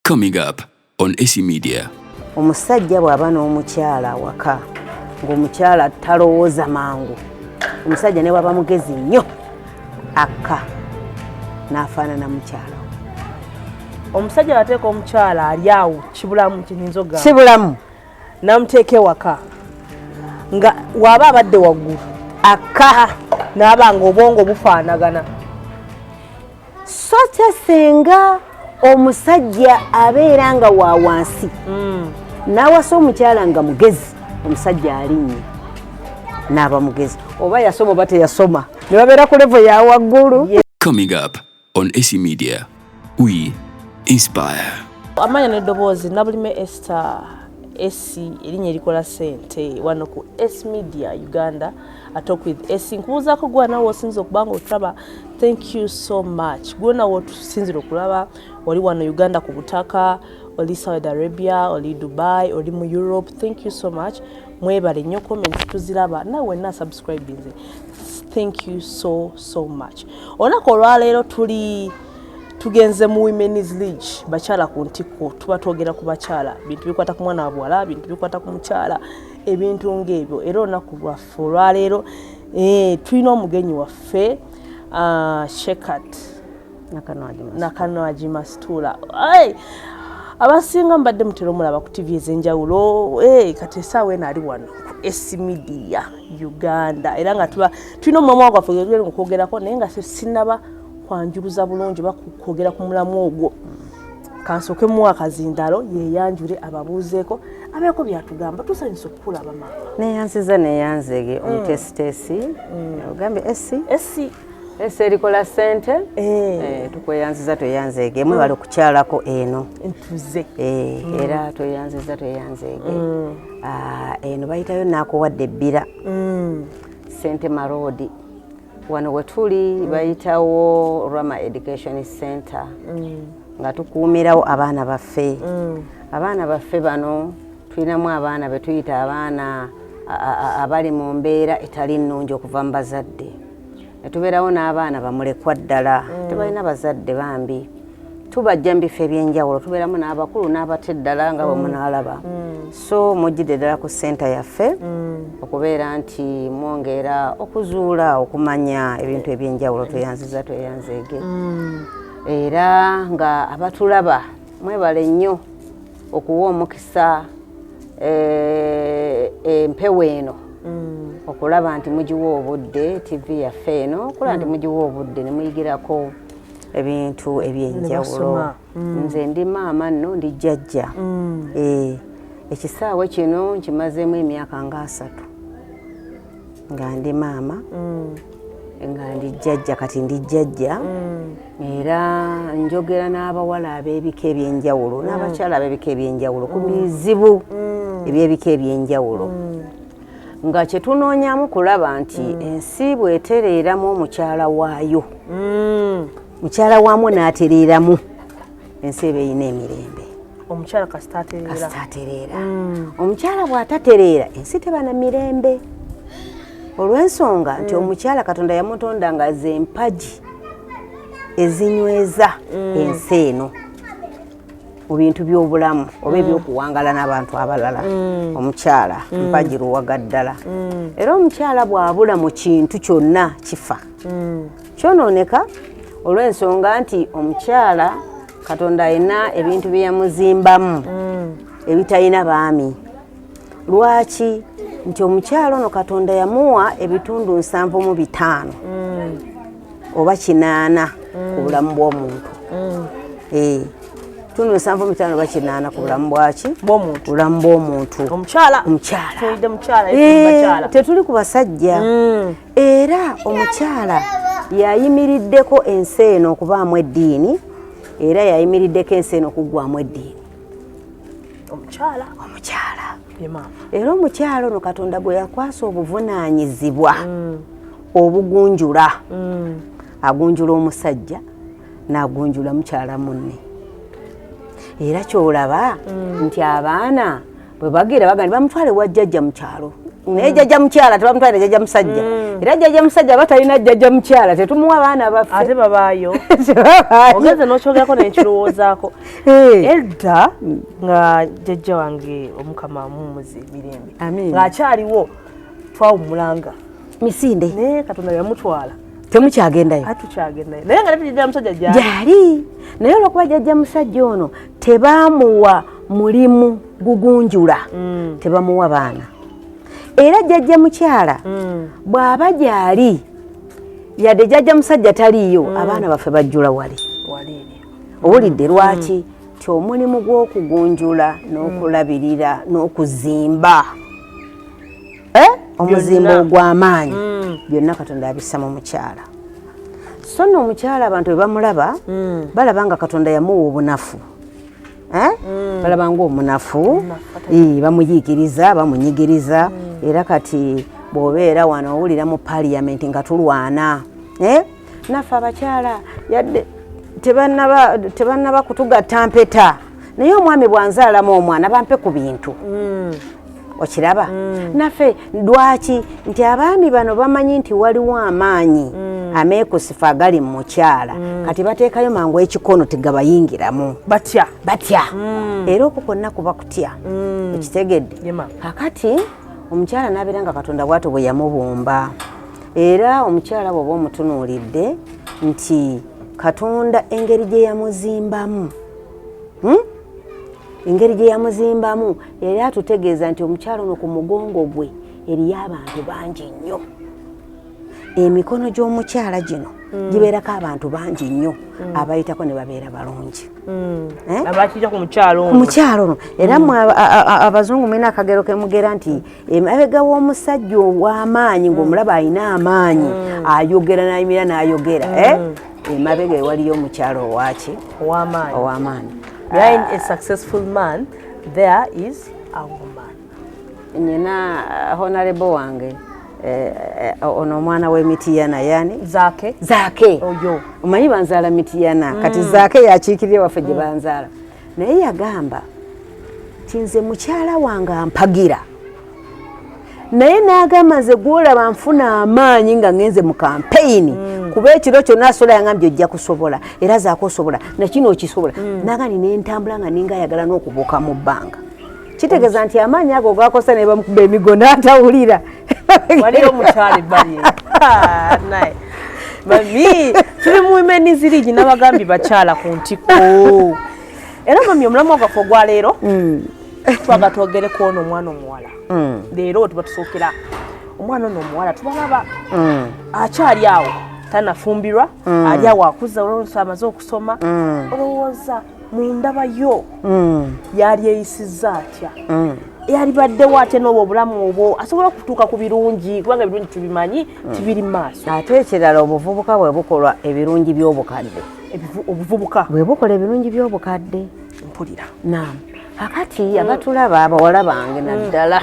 Coming up on AC Media. Omusajja bw'aba n'omukyala awaka ng'omukyala talowooza mangu, omusajja ne bw'aba mugezi nnyo akka n'afaanana mukyala we. Omusajja wateeka omukyala ali awo kibulamu kinyinza okugamba Kibulamu. Namuteeka ewaka nga waaba abadde waggulu akka n'aba nga obwongo bufaanagana. So kyesenga omusajja abeera nga wa wansi n'awasa omukyala nga mugezi, omusajja alinnya n'aba mugezi, oba yasoma oba teyasoma, ne babeera ku level ya waggulu. Coming up on AC Media. We inspire. Amanya n'eddoboozi, Nabulime Esther Esi, erinnya erikola ssente wano ku S Media Uganda, A Talk with Esi. Nkubuuzaako gwe nawe osinza okuba nga otulaba, thank you so much. Gwe nawe otusinzira okulaba, oli wano Uganda ku butaka, oli Saudi Arabia, oli Dubai, oli mu Europe, thank you so much. Mwebale nnyo, comments tuziraba, nawe wenna subscribinze, thank you so so much. Olunaku olwaleero tuli tugenze mu Women's League, bakyala ku ntikko. Tuba twogera ku bakyala, bintu bikwata ku mwana wa buwala, bintu bikwata ku mukyala, ebintu ng'ebyo. Era olunaku lwaffe olwaleero tulina omugenyi waffe, Shekat Nakanwagi Masitula. Abasinga mbadde mutera omulaba ku TV ez'enjawulo. Kati esaawa eno ali wano ku S Media Uganda, era nga tuba tulina omulamwa gwaffe gwetugenda okwogerako, naye nga sinaba kwanjuluza bulungi oba kwogera ku mulamu ogwo, kansooke muwa akazindalo yeyanjule, ababuuzeeko, abeeko byatugamba. Tusanyusa okukulaba, maama. Neyanziza, neyanzege omutesitesi ogambye Esi. Esi. Esi erikola ssente. Tukweyanziza, tweyanzeege, mwebale okukyalako eno. Ntuze. Era tweyanziza, tweyanzeege. Eno bayitayo nakuwadde ebbira Sentema Road. Wano wetuli bayitawo Rama Education Center, nga tukuumirawo abaana baffe. Abaana baffe bano tulinamu abaana betuyita abaana abali mu mbeera etali nnungi okuva mu bazadde, netubeerawo n'abaana bamulekwa ddala, tebalina bazadde bambi, tubajja mu bifo ebyenjawulo. Tubeeramu n'abakulu n'abato eddala nga bwe munaalaba. So mujjidde ddala ku center yaffe okubeera nti mwongera okuzuula okumanya ebintu ebyenjawulo. Tweyanziza, tweyanzeege. Era nga abatulaba mwebale nnyo okuwa omukisa empewo eno, okulaba nti mugiwa obudde, TV yaffe eno, okulaba nti mugiwa obudde ne muyigirako ebintu ebyenjawulo. Basoma. Nze ndi maama nno, ndi jjajja. Ekisaawe kino nkimazeemu emyaka nga 30 nga ndi maama, nga ndi jjajja. Kati ndi jjajja, era njogera n'abawala ab'ebika ebyenjawulo n'abakyala ab'ebika ebyenjawulo ku bizibu eby'ebika ebyenjawulo, nga kyetunoonyamu kulaba nti ensi bw'etereeramu omukyala waayo, mukyala waamu n'atereeramu, ensi eba erina emirembe. Omukyala kasita atereera. Kasita atereera. Omukyala bw'atatereera, ensi teba na mirembe, olw'ensonga nti omukyala Katonda yamutonda nga ze mpagi ezinyweza ensi eno mu bintu by'obulamu oba ebyokuwangala n'abantu abalala. Omukyala mpagi luwaga ddala, era omukyala bw'abula mu kintu kyonna kifa, kyonooneka, olw'ensonga nti omukyala Katonda alina ebintu bye yamuzimbamu ebitalina baami. Lwaki? Nti omukyala ono Katonda yamuwa ebitundu 75 oba 80 ku bulamu bw'omuntu. Ebitundu 75 oba 80 ku bulamu bwaki? Bw'omuntu. Bulamu bw'omuntu. Omukyala. Omukyala. Tuyidde mukyala. Bakyala. Tetuli ku basajja. Era omukyala yayimiriddeko ensi eno okubaamu eddiini, era yayimiriddeko ensi eno okuggwamu eddiini. Omukyala. Omukyala. Ye maama. Era omukyala ono Katonda gwe yakwasa obuvunaanyizibwa obugunjula, agunjula omusajja n'agunjula mukyala munne. Era kyolaba nti abaana Bwe bagira bagandi bamutwale wa jjajja mu kyalo, naye jjajja mukyala tebamutwale jjajja musajja, era jjajja musajja batalina jjajja mukyala, tetumuwa baana baffe. Ate babaayo. Tebabaayo. Ogenze n'okyogerako nenkirowoozaako. Edda nga jjajja wange, Omukama amuwummuze emirembe, Amiina. ng'akyaliwo, twawummulanga misinde. Naye Katonda yamutwala. Temukyagendayo. Ate tukyagendayo, naye nga jjajja musajja gyali. Gyali, naye olwokuba jjajja musajja ono tebamuwa mulimu gugunjula, tebamuwa baana. Era jjajja mukyala bw'aba gyali, yadde jjajja musajja taliiyo, abaana baffe bajjula wali. Wali eri. Owulidde lwaki? Ti omulimu gw'okugunjula n'okulabirira n'okuzimba, omuzimbo Byonna. ogw'amaanyi, byonna Katonda abissa mu mukyala. So nno omukyala abantu bwe bamulaba, balaba nga Katonda yamuwa obunafu. Eh? Balaba nga omunafu, bamuyiikiriza, bamunyigiriza. Era kati bw'obeera wano owulira mu paliyamenti nga tulwana. Eh? Naffe abakyala yadde tebannaba kutugatta mpeta, naye omwami bwanzaalamu omwana bampe ku bintu. Okiraba naffe lwaki nti abaami bano bamanyi nti waliwo amaanyi ameekusifu agali mu mukyala, kati bateekayo mangu ekikono tegabayingiramu. Batya. Batya, era okwo kwonna kuba kutya. Okitegedde? Ye mama. Kakati omukyala n'abeera nga Katonda bwatyo bwe yamubumba. Era omukyala bw'oba omutunuulidde nti Katonda engeri gye yamuzimbamu, Engeri gye yamuzimbamu era atutegeeza nti omukyala ono ku mugongo gwe eriyo abantu bangi nnyo. Emikono gy'omukyala gino gibeerako abantu bangi nnyo abayitako ne babeera balungi. Eh? Abakijja ku mukyalo ku ono. Mukyalo ono. Era mmwe abazungu mulina akagero kemugera nti emabega w'omusajja ow'amaanyi, ng'omulaba alina amaanyi, ayogera n'ayimira n'ayogera, eh? Emabega ewaliyo omukyalo owaki? Ow'amaanyi. Ow'amaanyi. Behind a successful man there is a woman. Nyina honorable wange, ono omwana w'emitiyana yani? Zaake. Zaake. Oyo. Omanyi banzaala Mitiyana, kati Zaake yakiikirira waffe gye banzaala, naye yagamba ti nze mukyala wange ampagira, naye n'agamba nze gwolaba nfuna amaanyi nga ngenze mu kampeyini, kuba ekiro kyonna asobola yangambye ojja kusobola, era Zaake osobola nakino okisobola, naga ni nentambula nga ninga ayagala n'okubuuka mu bbanga. Kitegeeza nti amaanyi ago gakosa naye bamukuba emigo n'atawulira. Waliyo omukyala ebbali eyo. Ah, naye mami, tuli mu Women's League, n'abagambye bakyala ku ntikko. Era mami, omulamu gwaffe ogwaleero twaga twogereko ono omwana omuwala. Leero tuba tusookera omwana ono omuwala, tubalaba akyali awo tanafumbirwa, ali awo akuza, olowooza amaze okusoma. Olowooza mu ndaba yo yali eyisizza atya, yalibaddewo atya n'obwo obulamu obwo asobola okutuuka ku birungi? Kubanga ebirungi tubimanyi tibiri mu maaso. Ate ekirala, obuvubuka bwe bukolwa ebirungi by'obukadde. Obuvubuka bwe bukola ebirungi by'obukadde. Mpulira. Naam, kakati abatulaba, abawala bange naddala,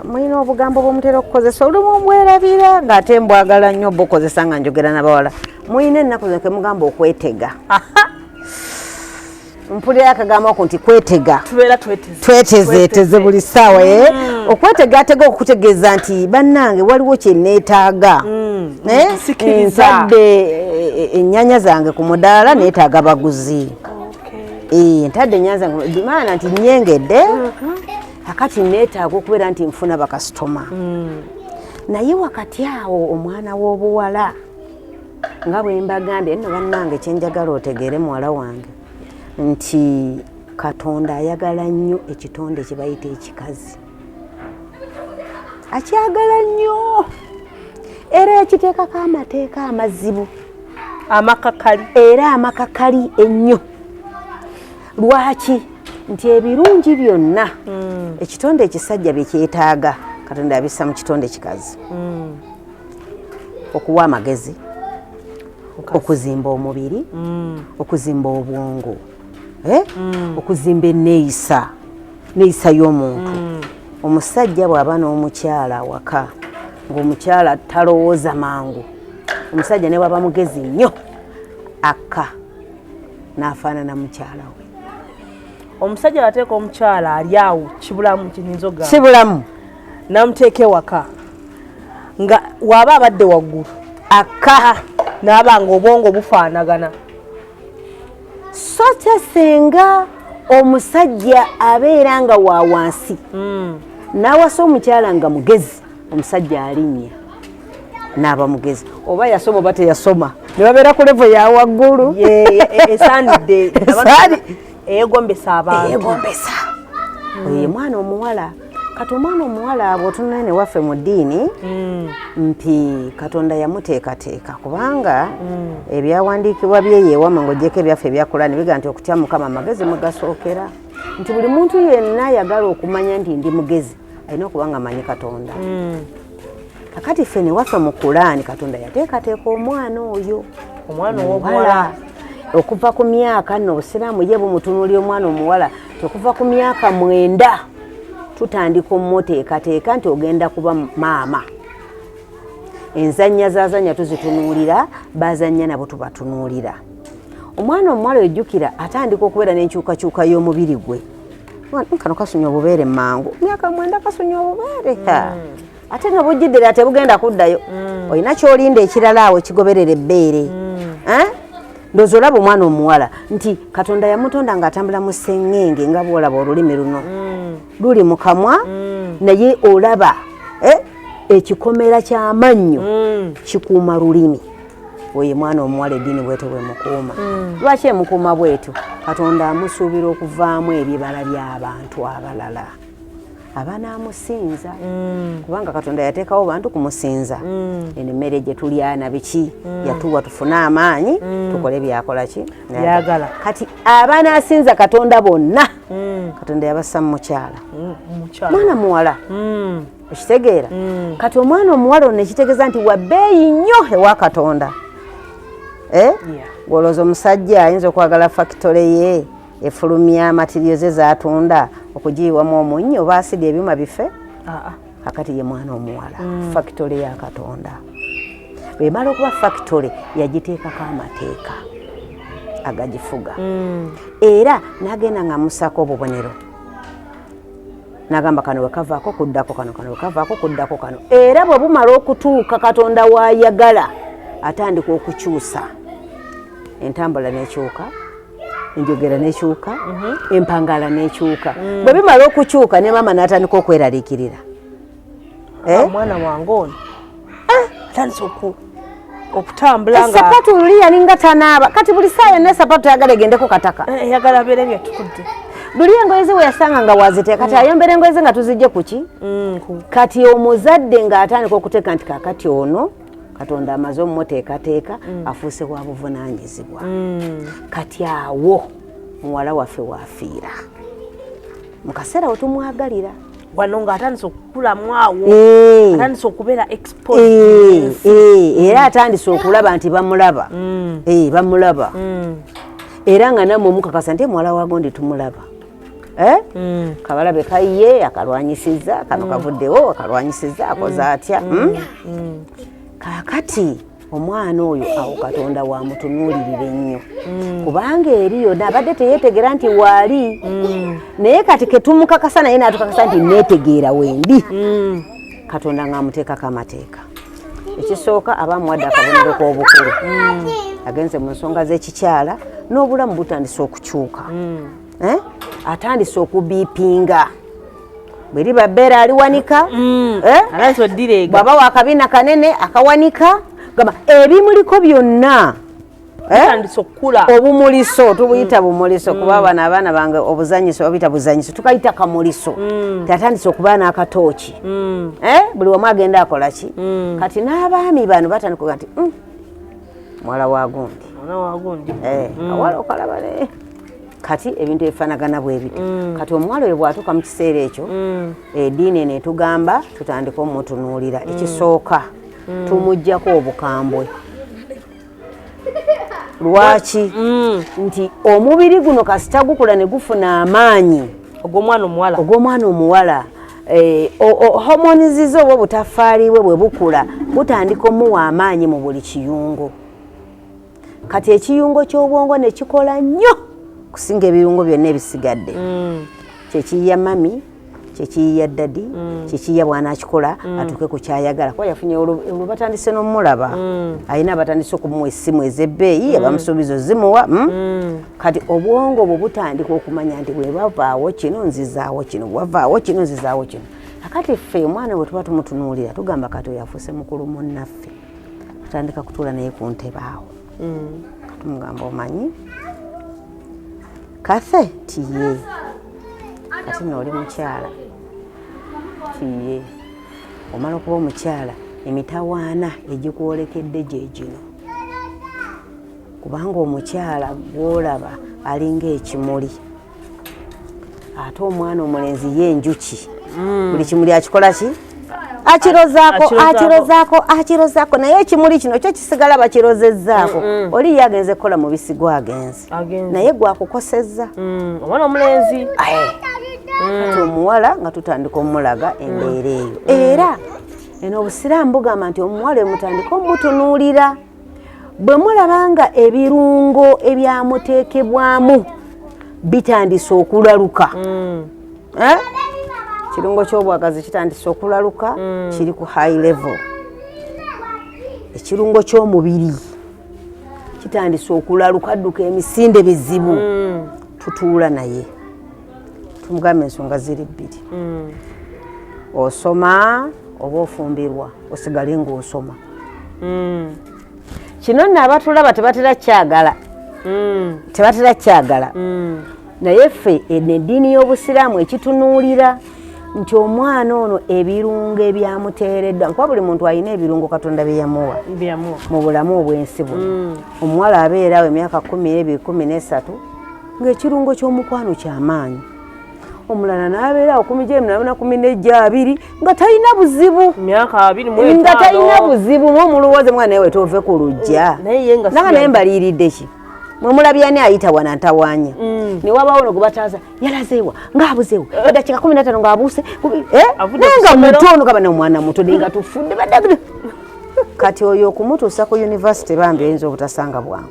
mulina obugambo bwemutera okukozesa, olumu mbwerabira ng'ate mbwagala nnyo bukozesa nga njogera n'abawala. Mulina ennaku zino kemugamba okwetega. Mpulira akagambo ako nti kwetega. Tubeera tweteze. Twetezeeteze buli ssaawa, eh? Okwetegaatega okukutegeeza nti bannange waliwo kye neetaaga. Eh? Nsikiriza. Ntadde ennyaanya zange ku mudaala, neetaaga baguzi. Ntadde ennyaanya zange, bimaana nti nnyengedde, akati neetaaga okubeera nti nfuna bakasitoma. Naye wakati awo omwana w'obuwala, nga bwe mbagambye nno bannange, kyenjagala otegeere muwala wange nti Katonda ayagala nnyo ekitonde kye bayita ekikazi, akyagala nnyo era yakiteekako amateeka amazibu. Amakakali. Era amakakali ennyo. Lwaki? Nti ebirungi byonna ekitonde ekisajja bye kyetaaga, Katonda yabissa mu kitonde kikazi: okuwa amagezi, okuzimba omubiri, okuzimba obwongo, eh? Okuzimba enneeyisa, neeyisa y'omuntu. Omusajja bw'aba n'omukyala awaka ng'omukyala talowooza mangu, omusajja ne bw'aba mugezi nnyo akka n'afaanana mukyala we. Omusajja wateeka omukyala ali awo kibulamu, kinyinza ogamba Kibulamu. Namuteeka ewaka nga waaba abadde waggulu, aka naaba nga obwongo bufaanagana. So kyesenga omusajja abeera nga wa wansi n'awasa omukyala nga mugezi, omusajja alinnya n'aba mugezi, oba yasoma oba teyasoma, ne babeera ku level ya waggulu. Esaanidde. Eyegombesa abantu. Eyegombesa. Oyo ye mwana omuwala. Kati omwana omuwala bw'otunula ne waffe mu ddiini nti Katonda yamuteekateeka, kubanga ebyawandiikibwa byeyeewama ng'ogyeko ebyaffe ebyakulani biga nti okutya Mukama amagezi mugasookera, nti buli muntu yenna ayagala okumanya nti ndi mugezi alina okuba nga amanyi Katonda. Kakati ffe ne waffe mu Kulaani Katonda yateekateeka omwana oyo omwana ow'obuwala okuva ku myaka nno, obusiraamu ye bumutunuulira omwana omuwala okuva ku myaka 9, tutandika omuteekateeka nti ogenda kuba maama. Enzannya zazannya tuzitunuulira, bazannya nabo tubatunuulira. Omwana omuwala ojjukira atandika okubeera n'enkyukakyuka y'omubiri gwe. Kano kasunya obubeere mangu, myaka 9 kasunya obubeere. Ate nobujjiddira tebugenda kuddayo, olina kyolinda ekirala awo ekigoberera ebbeere. Eh? Ndowooza olaba omwana omuwala nti Katonda yamutonda ng'atambula mu sseŋŋenge, nga bwolaba olulimi luno luli mu kamwa, naye olaba ekikomera ky'amannyo kikuuma lulimi. Oyo mwana omuwala eddiini bwetyo bwemukuuma. Lwaki emukuuma bwetyo? Katonda amusuubira okuvaamu ebibala by'abantu abalala abanaamusinza, kubanga Katonda yateekawo bantu kumusinza. Eno emmere gye tulya na biki yatuwa tufune amaanyi tukole byakola ki? Byagala. Kati abanaasinza Katonda bonna Katonda yabassa mu mukyala. Mukyala. Mwana muwala, okitegeera? Kati omwana omuwala ono ekitegeeza nti wabbeeyi nnyo ewa Katonda, eh? Yeah. Gwolowooza omusajja ayinza okwagala fakitole ye efulumya material ze zatunda okugiyiwamu omunnyo oba asidi, ebyuma bife? Ah, ah. Kakati ye mwana omuwala fakitole ya Katonda. Bwemala okuba fakitole, yagiteekako amateeka agagifuga, era n'agenda nga amusaako obubonero, n'agamba kano wekavaako kuddako kano, kano wekavaako kuddako kano. Era bwe bumala okutuuka Katonda waayagala, atandika okukyusa entambula n'ekyuka, enjogera n'ekyuka, empangala n'ekyuka. Bwe bimala okukyuka, ne maama n'atandika okweraliikirira. Eh? Omwana wange ono atandise okutambula nga Esapatu luli yalinga tanaaba, kati buli saa yonna esapatu tayagala egendeko kataka. Eh, eyagala abeere nga etukudde. Luli engoye ze we yasanga nga waziteeka, kati ayombera engoye ze nga tuzijje kuki. Kati omuzadde ng'atandika okuteeka nti kakati ono Katonda amaze omumuteekateeka, afuuse wa buvunaanyizibwa. Kati awo muwala waffe waafiira mu kaseera we tumwagalira. Wano ng'atandise okukulamu awo, atandise okubeera exposed. Eh, era atandise okulaba nti bamulaba. Bamulaba, era nga nammwe mukakasa nti muwala wa gondi tumulaba. Eh? Kabalabe kaye akalwanyisiza kano, kavuddewo akalwanyisiza, akoze atya? Kaakati omwana oyo awo Katonda wamutunuulirira ennyo, kubanga eri yonna abadde teyeetegera nti waali, naye kati ketumukakasa naye n'atukakasa nti neetegeera wendi. Katonda ng'amuteekako amateeka. Ekisooka, aba amuwadde akabonero k'obukulu, agenze mu nsonga z'ekikyala n'obulamu butandise okukyuka. Eh? Atandise okubiipinga, bwe liba bbeera aliwanika. Eh? Atandise oddireega. Bw'aba wakabina kanene akawanika, gamba ebimuliko byonna, eh? Atandise okukula. Obumuliso tubuyita bumuliso, kuba bano abaana bange obuzanyiso babiyita buzanyiso, tukayita kamuliso. Tatandise okuba n'akatooki. Eh? Buli wamu agenda akola ki. Kati n'abaami bano batandika okuga nti, muwala wa gundi." Mwana wa gundi." Eh, awala okalaba ne kati ebintu ebifaanagana bwe bityo. Kati omuwala oyo bw'atuuka mu kiseera ekyo, eddiini eno etugamba tutandike omutunuulira. Ekisooka, tumuggyako obukambwe. Lwaki? Nti omubiri guno kasita gukula ne gufuna amaanyi ogw'omwana omuwala, ogw'omwana omuwala, hormones ze oba obutafaali bwe bwe bukula butandika omuwa amaanyi mu buli kiyungo. Kati ekiyungo ky'obwongo ne kikola nnyo. Kusinga ebirungo byonna ebisigadde. Kyekiyiya mami, kyekiyiya daddy, kyekiyiya bw'anaakikola atuuke ku kyayagala, kuba yafunye olwo batandise n'omulaba. Alina abatandise okumuwa essimu ez'ebbeeyi, abamusuubiza ozimuwa. Kati obwongo bwe butandika okumanya nti bwe bavaawo kino nzizaawo kino, bwavaawo kino nzizaawo kino. Akati ffe omwana bwe tuba tumutunuulira tugamba kati oyo afuuse mukulu munnaffe, tutandika kutuula naye ku ntebe awo, katumugamba, omanyi kathe tiye, kati nno oli mukyala tiye, omala okuba omukyala emitawaana egikwolekedde gye gino, kubanga omukyala gwolaba alinga ekimuli, ate omwana omulenzi ye enjuki. Buli kimuli akikola ki? Akirozaako. Akirozaako. Akirozaako, akirozaako, naye ekimuli kino kyo kisigala bakirozezzaako. Oli ye agenze kukola mubisi gwagenze. Agenze. Naye gwakukosezza. Omwana omulenzi. Kati omuwala nga tutandika omulaga embeera eyo, era eno obusiraamu bugamba nti omuwala emutandika omutunuulira bwe mulaba nga ebirungo ebyamuteekebwamu bitandise okulaluka. Eh? Kirungo ky'obwagazi kitandise okulaluka, kiri ku high level. Ekirungo ky'omubiri kitandise okulaluka, adduka emisinde bizibu. Tutuula naye tumugamba ensonga ziri bbiri: osoma oba ofumbirwa osigale ng'osoma. Kino nno abatulaba tebatera kyagala, tebatera kyagala, naye ffe eno eddiini y'obusiraamu ekitunuulira nti omwana ono ebirungo ebyamuteereddwa, nkuba buli muntu alina ebirungo Katonda bye yamuwa byamuwa mu bulamu obw'ensi buno. Omuwala abeerawo emyaka 12, 13, ng'ekirungo ky'omukwano kyamaanyi. Omulala n'abeerawo 18, 12, nga talina buzibu. Myaka abiri mu Nga talina etaano. buzibu. Mwomulowooze mwana naye wetove ku lujja. Naye ye nga nanga naye mbaliiridde ki? Mwemulabye ani ayita wana ntawaanya? Ne wabawo no gubataasa yalazeewa ng'abuzeewo eddakiika 15 ng'abuuse eh? Avudde Naye ku nga ssomero. muto ono gaba nomwana muto naye nga tufudde badde. Kati oyo okumutuusa ku university bambi oyinza obutasanga bwangu,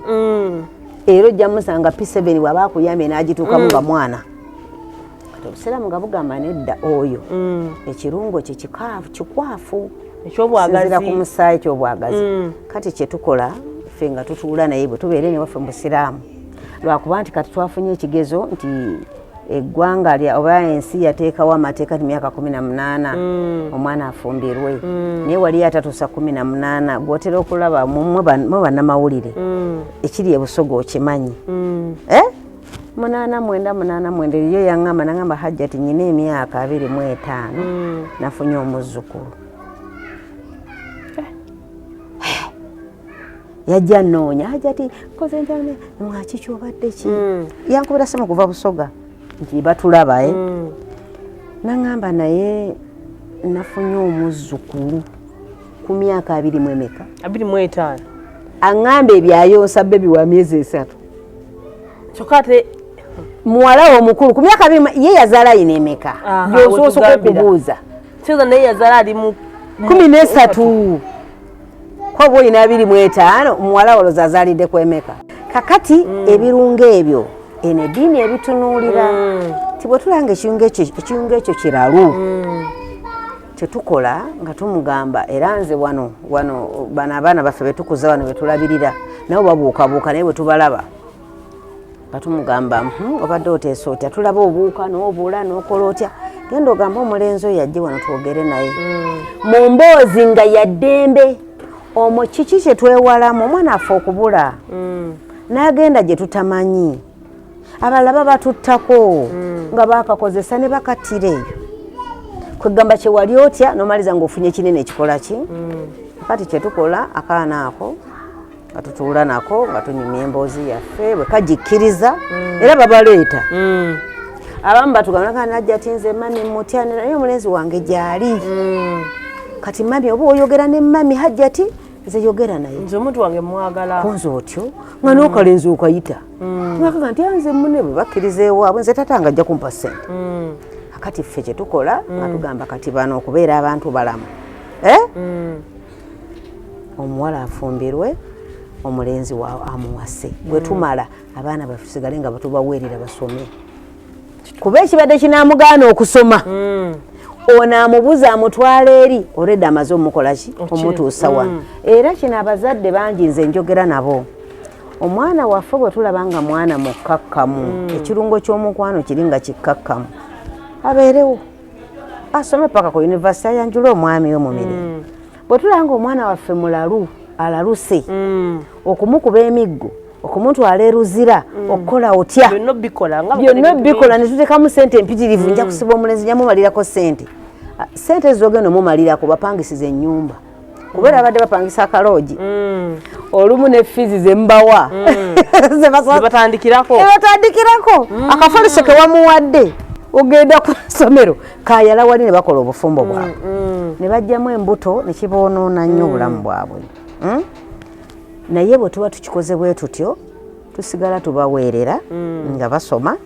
era ojja musanga P7 bw'aba akuyambye n'agituukamu nga mwana. Kati obusiraamu nga bugamba nedda, oyo ekirungo kye kikaafu, kikwafu. Ekyobwagazi. Sinzira ku musaayi kyobwagazi. Kati kyetukola ffe nga tutuula naye bwe tubeera newaffe mu busiraamu, lwakuba nti kati twafunye ekigezo nti eggwanga lya oba ensi yateekawo amateeka nti myaka 18 omwana afumbirwe, naye wali atatuusa 18 gwotera okulaba mwe bannamawulire ekiri ebusoga okimanyi. Eh? 8, 9, 8, 9, eriyo yaŋŋamba naŋŋamba, Hajjati, nyina emyaka 25 nafunye omuzzukulu. Yajja nnoonya, Hajjati nkoze ntya? Mwaki kyobadde ki? Yankubira simu kuva Busoga nti batulaba, eh? Naŋŋamba naye nafunye omuzzukulu ku myaka abiri mu emeka? 25. Aŋŋamba ebyayonsa baby wa myezi 3. Kyokka ate Muwala we omukulu ku myaka 20 ye yazaala ayina emeka? Aha, Gyosooka wetugambira. okubuuza. Kitegeeza naye yazaala ali mu 13. Koba olina 25, muwala woloza azaalidde ku emeka? Kakati ebirungo ebyo eno eddiini ebitunuulira ti bwe tulanga ekirungo ekyo, ekirungo ekyo kiralu. Kyetukola nga tumugamba, era nze wano wano bano abaana baffe betukuza wano betulabirira nabo babuukabuuka, naye bwe tubalaba nga tumugamba, obadde oteesa otya? Tulaba obuuka n'obuula n'okola otya? Genda ogambe omulenzi oyo ajje wano twogere naye mu mboozi nga yaddembe. Omwo kiki kye twewalamu? Omwana affe okubula n'agenda gye tutamanyi, abalala babatuttako nga bakakozesa ne bakattira eyo. Kwegamba kyewali otya nomaliza ng'ofunye kinene ekikola ki? Kati kyetukola, akaana ako nga tutuula nako nga tunyumya emboozi yaffe, bwe kagikkiriza era babaleeta. Abamu batugamba, najja ti nze mami mutya, naye omulenzi wange gyali. Kati mami oba oyogera ne mami, Hajjati nze yogera naye. Nze omuntu wange mwagala. Konze otyo nga n'okalenzi okayita ngakaga nti nze mune bwe bakkiriza ewaabwe, nze tata nga ajja kumpa ssente. Akati ffe kyetukola nga tugamba kati bano okubeera abantu balamu, eh? Omuwala afumbirwe. Omulenzi wa amuwase bwe tumala abaana baffe tusigale nga batubaweerera basome, kuba ekibadde kinamugaana okusoma, ono amubuza amutwala eri olwedde amaze omukolaki, omutuusa wano. Era kino abazadde bangi nze njogera nabo, omwana waffe bwe tulaba nga mwana mukkakkamu, ekirungo ky'omukwano kiri nga kikkakkamu, abeerewo asome paka ku yunivasite, ayanjule omwami we mu mirimu. Bwe tulaba nga omwana waffe mulalu, alaluse, okumukuba emiggo, okumutwala eruzira, okukola otya, byonna obikola nga byonna bikola, ne tuteekamu sente empitirivu, nja kusiba omulenzi, nja mumalirako sente. Ah, sente zogenda omumalirako, bapangisiza ennyumba, kubeera abadde bapangisa akaloogi olumu ne fees zembawa. Zebatandikirako. Batandikirako akafaliso ke wamuwadde ogenda ku ssomero kayala wali ne bakola obufumbo bwabwe ne bajjamu embuto ne kiboonoona nnyo obulamu bwabwe. Naye bwe tuba tukikoze bwe tutyo, tusigala tubaweerera nga basoma,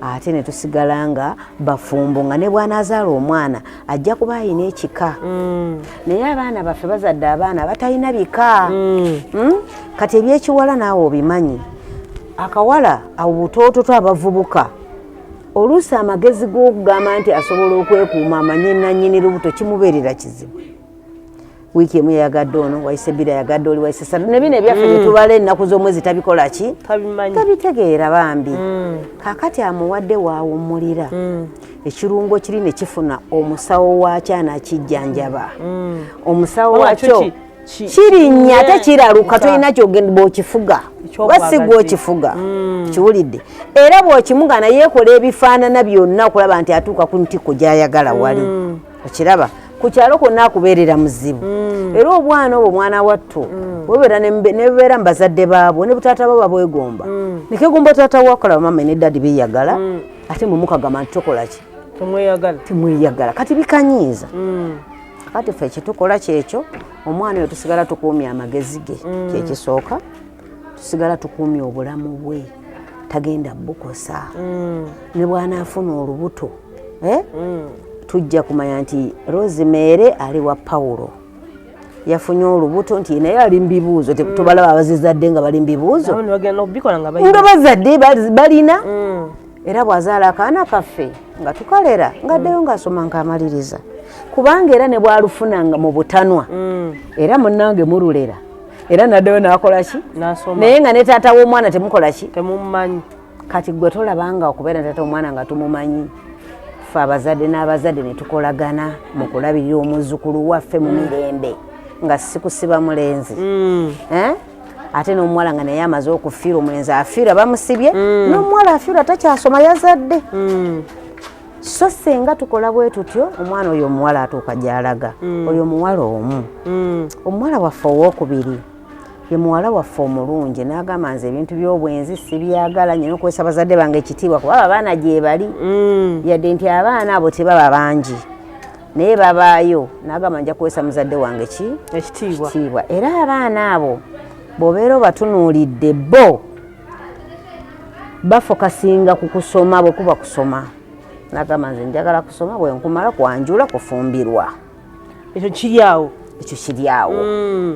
ate ne tusigala nga bafumbo, nga ne bw'anaazaala omwana ajja kuba ayina ekika. Naye abaana baffe bazadde abaana batalina bika. Kati ebyekiwala naawe obimanyi, akawala abo butoototo abavubuka, oluusi amagezi g'okugamba nti asobola okwekuuma amanye nannyini lubuto kimubeerera kizibu. Wiiki emu yayagadde ono, wayise bbiri ayagadde oli, wayise satu, ne bino ebyaffe bye tubala ennaku z'omwezi tabikola ki? Tabimanyi. Tabitegeera bambi. Kaakati amuwadde waawummulira, ekirungo kiri ne kifuna omusawo waakyo anakijjanjaba. Omusawo Wabula wakyo kyo kirinnya ate kiraluka, tolina kyogenda bw'okifuga, oba si Ekyobwagazi. gwokifuga kiwulidde, era bw'okimuga naye ekola ebifaanana byonna okulaba nti atuuka ku ntikko gy'ayagala. Wali okiraba ku kyalo kwonna akubeerera muzibu. Era obwana obwo, mwana wattu, bubeera ne bubeera mu bazadde baabwo ne butaata bo babwegomba, nekegomba taata wakola, mama ne daddy beyagala, ate mwe mukagamba nti tokola ki? Temweyagala. Temweyagala. Kati bikanyiiza. Kati ffe kyetukola kyekyo, omwana oyo tusigala tukuumye amagezi ge, kyekisooka, tusigala tukuumye obulamu bwe, tagenda bukosa. Ne bw'anaafuna olubuto, eh? Tujja kumanya nti Rosemary ali wa Pawulo yafunye olubuto, nti naye ali mu bibuuzo. Tubalaba abazizadde nga bali mu bibuuzo. Nabo ne bagenda okubikola nga nga bayina bazadde balina. Era bw'azaala akaana kaffe nga tukalera, ng'addayo ng'asoma ng'amaliriza, kubanga era ne bw'alufuna nga mu butanwa, era munnange mululera, era naddayo n'akola ki? N'asoma. Naye nga ne taata w'omwana temukola ki? Temumumanyi. Kati gwe tolabanga okubeera ne taata omwana nga tumumanyi, ffe abazadde n'abazadde ne tukolagana mu kulabirira omuzzukulu waffe mu mirembe, nga si kusiba mulenzi. Eh? Ate n'omuwala nga naye amaze okufiira, omulenzi afiira bamusibye, n'omuwala afiira takyasoma, yazadde. So senga tukola bwe tutyo, omwana oyo omuwala atuuka gy'alaga. Oyo omuwala omu, omuwala waffe owokubiri ye muwala waffe omulungi, n'agamba nze ebintu by'obwenzi sibyagala, nyina okuweesa bazadde bange ekitiibwa, kuba abaana gye bali, yadde nti abaana abo tebaba bangi naye babaayo, n'agamba nja kuweesa muzadde wange ki? Ekitiibwa. Kitiibwa. Era abaana abo bw'obeera obatunuulidde, bo bafokasinga ku kusoma. Bwe kuba kusoma, nagamba nze njagala kusoma, bwe nkumala kwanjula kufumbirwa. Ekyo kiri awo. Ekyo kiri awo.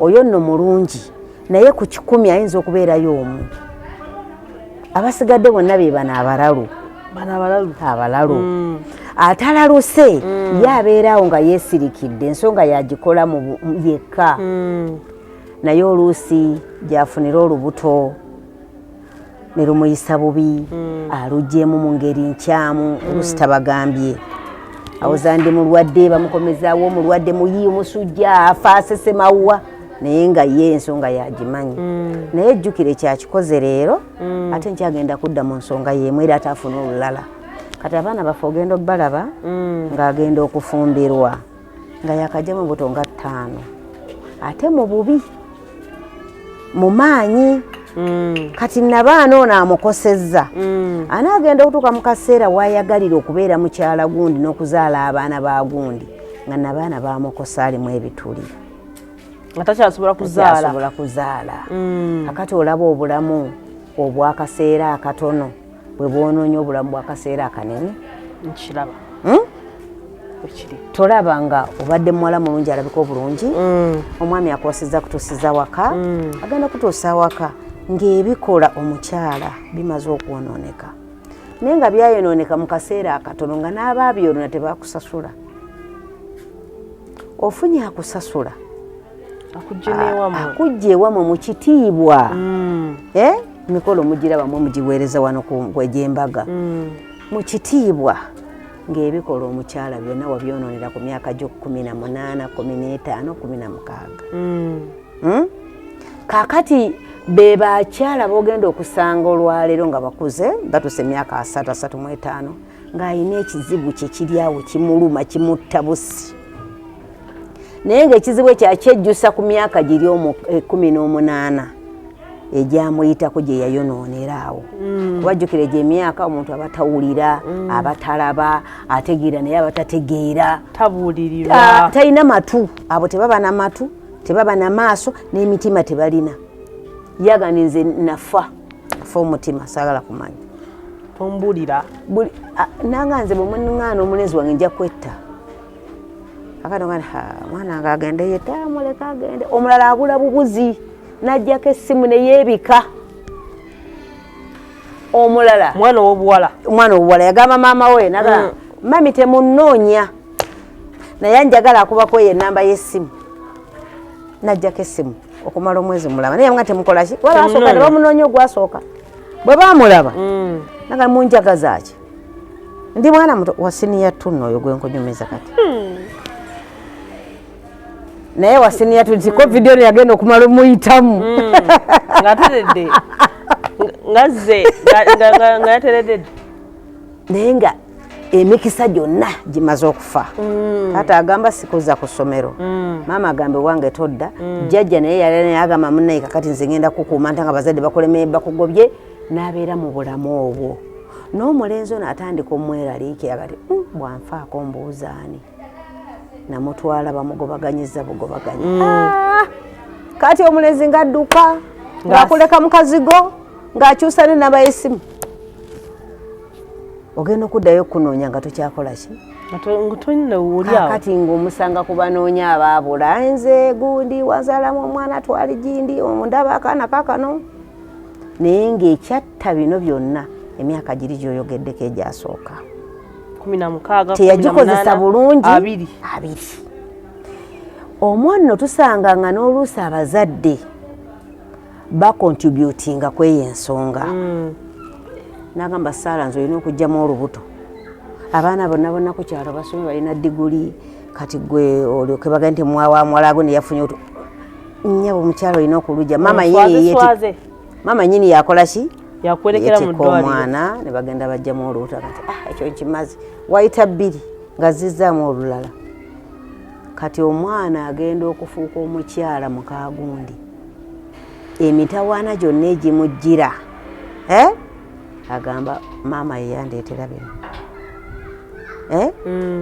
Oyo nno mulungi, naye ku 100 ayinza okubeerayo omu, abasigadde bonna be bano abalalu. Bano abalalu. Abalalu. Atalaluse ye abeeraawo nga yeesirikidde, ensonga yagikola mu yekka, naye oluusi gyafunira olubuto ne lumuyisa bubi, alugyemu mu ngeri nkyamu, oluusi tabagambye, awoza ndi mulwadde, bamukomezaawo omulwadde muyi, omusujja, afa asesemawwa, naye nga ye ensonga yagimanyi. Naye ejjukire kyakikoze leero, ate nkyagenda kudda mu nsonga yemu, era ate afune olulala. Kati abaana baffe ogenda obbalaba ng'agenda okufumbirwa nga yakajjamu embuto nga ttaano, ate mu bubi, mu maanyi. Kati nabaana ono amukosezza, anaagenda okutuuka mu kaseera wayagalira okubeera mukyala gundi n'okuzaala abaana ba gundi, nga nabaana bamukosa, alimu ebituli. Nga takyasobola kuzaala. Takyasobola kuzaala. Akati olaba obulamu obwakaseera akatono bwe bwonoonya obulamu bwakaseera akanene. Nkiraba. Bwekiri. Tolaba nga obadde muwala mulungi, alabika obulungi, omwami akuwasizza, kutuusiza waka, agenda kutuusa awaka ng'ebikola omukyala bimaze okwonooneka, naye nga byayonooneka mu kaseera akatono, nga n'abaabyonona tebakusasula. Ofunye akusasula. Akujja n'ewammwe. Akujja ewammwe mu kitiibwa. Eh? Emikolo mugirabamwe, mugiweereza wano ku egy'embaga mu kitiibwa, ng'ebikola omukyala byonna wabyonoonera ku myaka gyo 18, 15, 16. Hmm? Kaakati be bakyala b'ogenda okusanga olwaleero nga bakuze, batuuse emyaka 30, 35, ng'alina ekizibu kye kiri awo kimuluma, kimutta busi, naye ng'ekizibu ekyo akyejjusa ku myaka giri 18 egyamuyitako gye yayonoonera awo. Kubajjukira egyo emyaka omuntu aba tawulira, aba talaba, ategeera naye aba tategeera. Tabuulirirwa. Ah, talina matu, abo tebaba na matu, tebaba na maaso, n'emitima tebalina. Yagani nze nafa fa omutima, saagala kumanya. Tombulira. Nanga nze bwe muŋŋaana omulenzi wange nja kwetta. Akati mwana nga agende yetta, muleka agende. Omulala abula bubuzi, n'ajjako essimu ne yeebika. Omulala Mwana ow'obuwala. Omwana obuwala yagamba maama we naga, "Mami, temunnoonya, naye njagala akubako eyo enamba y'essimu." Najjako essimu okumala omwezi mulaba, naye nga temukolaki. Wabasooka ne bamunoonya, ogwasooka bwe bamulaba naga, "Munjagazaaki? Ndi mwana muto wa senior two." Nno oyo gwenkunyumiza kati, naye wa senior two nti COVID ono yagenda okumala omuyitamu. Ng'ateredde, ngazze nga yateredde. Naye nga emikisa gyonna gimaze okufa. Taata agamba, "Sikuza ku ssomero." Maama agamba, "Ewange todda." Jjajja naye yali naye agamba, "Munnaye, kakati nze ngenda kukuuma nta nga bazadde bakuleme bakugobye?" N'abeera mu bulamu obwo n'omulenzi ono atandika omweraliikira kati, "Bwanfaako mbuuzaani? Namutwala bamugobaganyiza bugobaganya." Ah! Kati omulenzi ng'adduka, ng'akuleka mu kazigo, ng'akyusa nenamba y'essimu. Ogenda okuddayo okunoonya nga tokyakola ki? Tolina oli awo. Kakati ng'omusanga ku banoonya abaabula. "Nze gundi wazaalamu omwana, twali gindi, ndaba akaana kakano." Naye ng'ekyatta bino byonna emyaka giri gy'oyogeddeko egyasooka. 16. Teyagikozesa bulungi. 20. 20. Omwo nno tusanga nga n'oluusi abazadde bacontributinga kweyo ensonga. Nagamba, "Saala, nze olina okugjamu olubuto. Abaana bonna bonna ku kyalo basome, balina diguli, kati gwe olyoke bagende nti mwawa muwalago neyafunye otu nnyabo omukyalo olina okulujja." Maama nyini Swaze. Maama nyini yakola ki? Yakwerekera mu Yetikka ddwaliro. omwana ne bagenda bajjamu olubuto. Kati, "Ah, ekyo nkimaze." Wayita 2 nga zizzaamu olulala. Kati omwana agenda okufuuka omukyala mukagundi, emitawaana gyonna egimujjira, eh? Agamba, "Maama yeyandeetera bino." Eh?